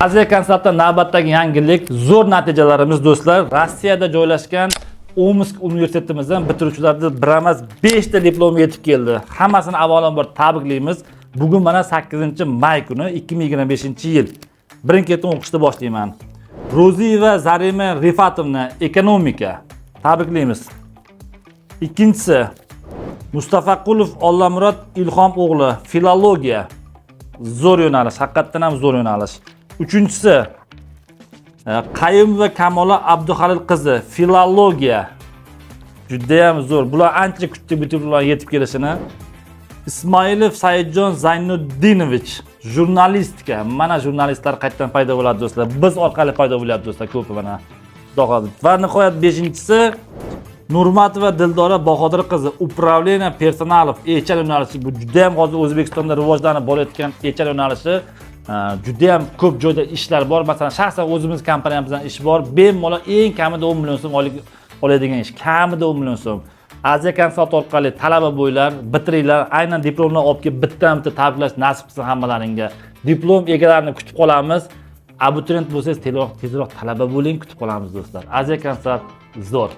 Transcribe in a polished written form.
Aziya Konsaltda navbatdagi yangilik, zo'r natijalarimiz, do'stlar. Rossiyada joylashgan Omsk universitetimizdan bitiruvchilarni bir emas, 5 ta diplom yetib keldi. Hammasini avvalambor tabriklaymiz. Bugun mana 8-may kuni 2025-yil. Birin-ketin o'qishni boshlayman. Ro'ziyeva Zarima Rifatovna, ekonomika. Tabriklaymiz. Ikkinchisi Mustafaqulov Ollamurod Ilhom o'g'li, filologiya. Zo'r yo'nalish, haqiqatdan ham zo'r yo'nalish. Uchinchisi Qayumova Kamola Abduhalil qizi, filologiya. Juda ham zo'r. Bular ancha kutdik bu diplomlar yetib kelishini. Ismoilov Saidjon Zaynuddinovich, jurnalistika. Mana jurnalistlar qayerdan paydo bo'ladi, do'stlar? Biz orqali paydo bo'lyapti, do'stlar, ko'pi mana. Xudo xohlasa. Va nihoyat beshinchisi Nurmatova Dildora Bahodir qizi, управление персоналом, HR yo'nalishi. Bu juda ham hozir O'zbekistonda rivojlanib borayotgan HR yo'nalishi. Juda ham ko'p joyda ishlar bor. Masalan, shaxsan o'zimiz kompaniyamizdan ish bor. Bemalol eng kamida 10 million so'm oylik oladigan ish. Kamida 10 million so'm. Aziya Konsalt orqali talaba bo'ylar, bitiringlar, aynan diplomlar olib kelib bitta bitta tabriklash nasib qilsin hammalaringga. Diplom egalarini kutib qolamiz. Abituriyent bo'lsangiz, tezroq tezroq talaba bo'ling, kutib qolamiz, do'stlar. Aziya Konsalt zo'r.